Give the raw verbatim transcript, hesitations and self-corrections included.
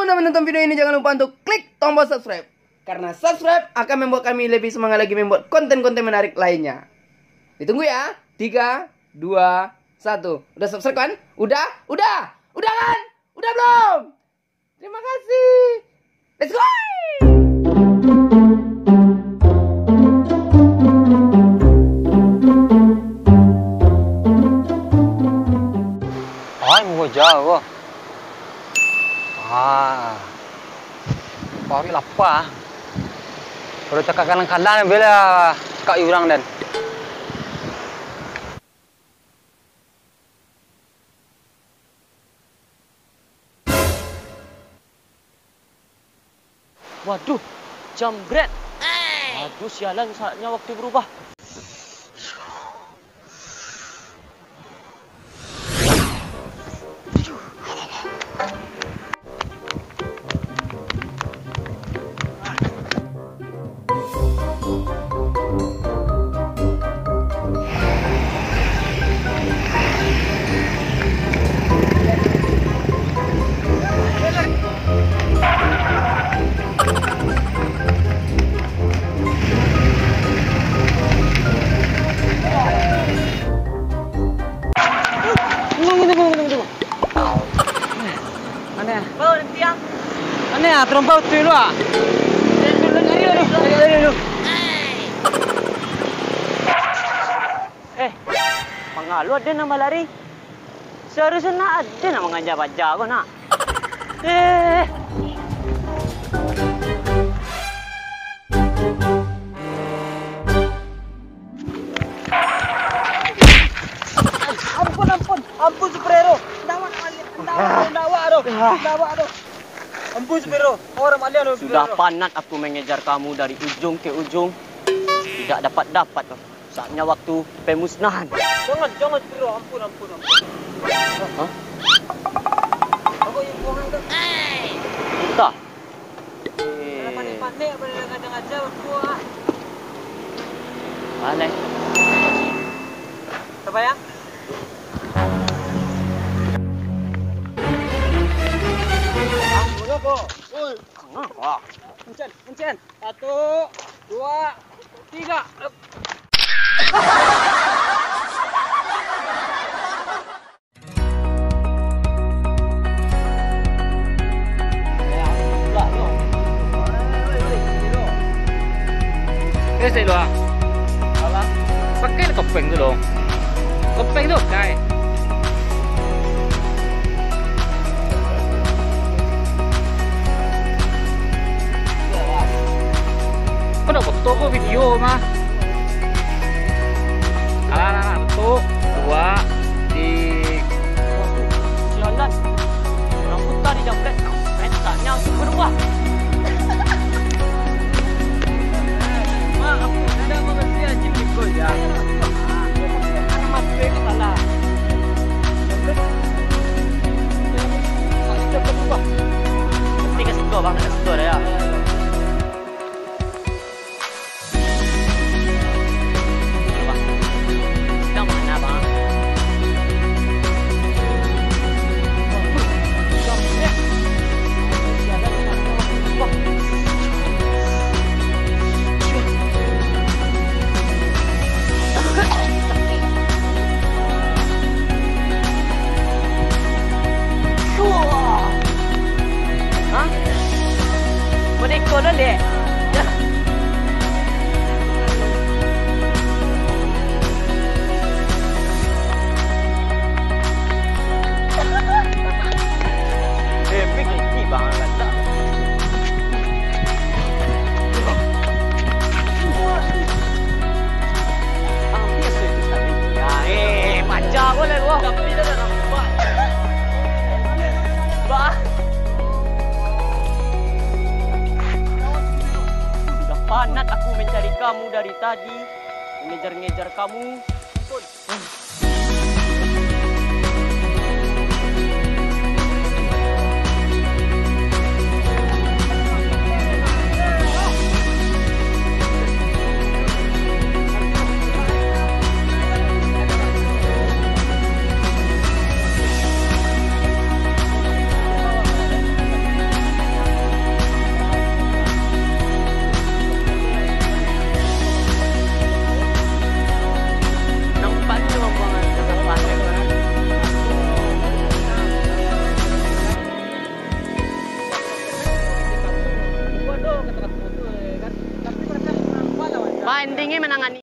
Sebelum menonton video ini, jangan lupa untuk klik tombol subscribe. Karena subscribe akan membuat kami lebih semangat lagi membuat konten-konten menarik lainnya. Ditunggu ya. Tiga, dua, satu. Udah subscribe kan? Udah? Udah? Udah kan? Udah belum? Terima kasih. Let's go. Ai, muko jauh. Ah. Paruik lapa. Kalau cakak kalang-kalang, bela cakak urang den. Waduh, jambret. Waduh, sialan, saatnya waktu berubah. Aneh. Bawa nanti, ah. Aneh, ah, terompau tu lu, ah. Lari, lari, lari, lari, lari, lari. Eh, pangalu ado nan balari. Seharusnya nak ado nan mangaja baja ko, nak. Eh. Ampun, ampun, ampun, superhero. Ndak awak, ndak awak, ndak awak doh. Ndak awak doh. Ampun, superhero. Orang maliang doh, superhero. Sudah panat aku mengejar kamu dari ujung ke ujung. Tidak dapat-dapat kau. Saatnya waktu pemusnahan. Jangan, jangan, superhero. Ampun, ampun, ampun. Hah? Apa yang buangan tu? Entah. Kalau panik-panik, pada dengar-dengar je, berdua. Mana? Sabar, ya. Oi. Encen, encen. Satu, dua, tiga. Eh, cek lu, ah. Apo? Pakai kopeng tu, dong. Kopeng tu, kai. Kau nak foto ko video mah? Alah, alah, alah, satu, dua, tiga. Sialan. Rambutan dijambret. Mentalnya berubah. Mak, aku dah mengerti, anjing, ikut je. Mati ni salah. Mesti kasi kau, bang. Kasi kau dah, ya. Sedang mana, bang? Hah? Boneka lo, dek. Eh, pergi bang, lantak. Ambil tu tadi. Ya, eh, baca pun dah luar. Tapi dah nampak. Bah. Sudah panat aku mencari kamu dari tadi, mengejar-ngejar kamu. manangani